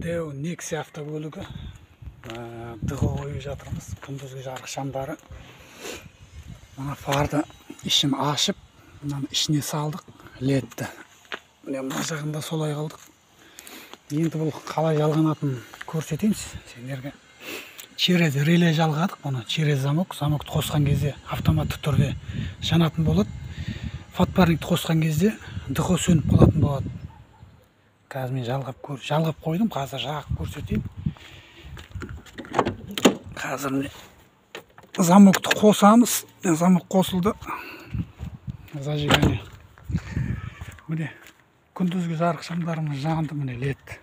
Дэу Нексия автокөлігі. ДХО қойып жатырмыз. Күндізгі жарық шамдары. Мына фарды ішін ашып, мынаны ішіне салдық, ледті. Міне мына жағында солай қылдық. Енді бұл қалай жалғанатынын көрсетейін сендерге. Через реле жалғадық, бұны через замок. Замокты қосқан кезде автоматты түрде жанатын болады. Фотпарникті қосқан кезде ДХО сөніп қалатын болады. Қазір мен жалғап қойдым, қазір жағып көрсетейін. Қазір міне замокты қосамыз. Замок қосылды. Зажигание. Міне күндізгі жарық шамдарымыз жанды, міне лед.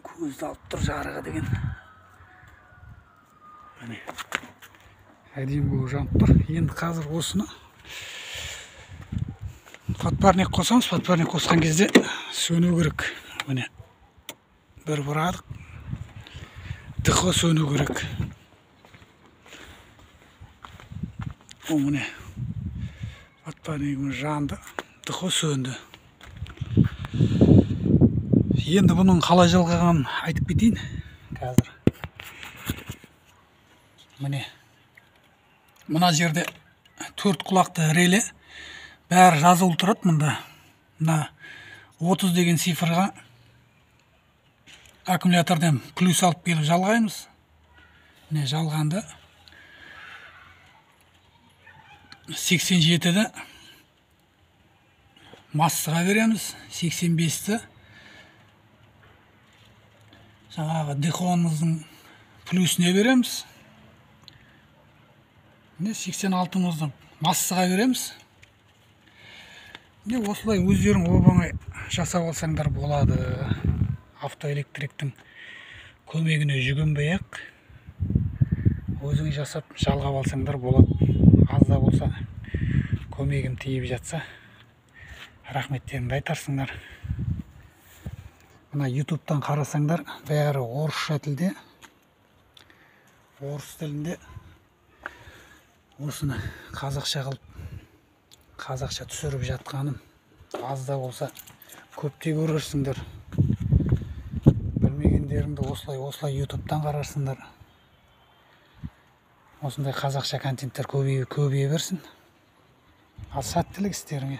Көзді алып тұр жарығы деген. Міне әдемі болып жанып тұр. Енді қазір осыны фотпарник қосамыз. Фотпарник қосқан кезде сөну керек. Міне бір бұрадық, ДХО сөну керек. О, міне фотпарнигіміз жанды, ДХО сөнді. Енді бұның қалай жалғағанын айтып кетейін қазір. Міне мына жерде төрт құлақты реле, бәрі жазулы тұрады мында. Мына 30 деген цифрға аккумулятордан плюс алып келіп жалғаймыз. Міне жалғанды. 87-ді массаға береміз, 85-ті жаңағы ДХО-мыздың плюсіне береміз. Міне 86-мызды массаға береміз. Міне осылай өздерің оп-оңай жасап алсаңдар болады. Автоэлектриктің көмегіне жүгінбей-ақ өзің жасап жалғап алсаңдар болады. Аз да болса көмегім тиіп жатса рахметтеріңді айтарсыңдар. Мына ютубтан қарасаңдар бәрі орысша тілде, орыс тілінде. Осыны қазақша қылып, қазақша түсіріп жатқаным аз да болса көптей көрерсіңдер. Білмегендеріңді осылай ютубтан қарарсыңдар. Осындай қазақша контенттер көбейе берсін. Ал сәттілік істеріңе.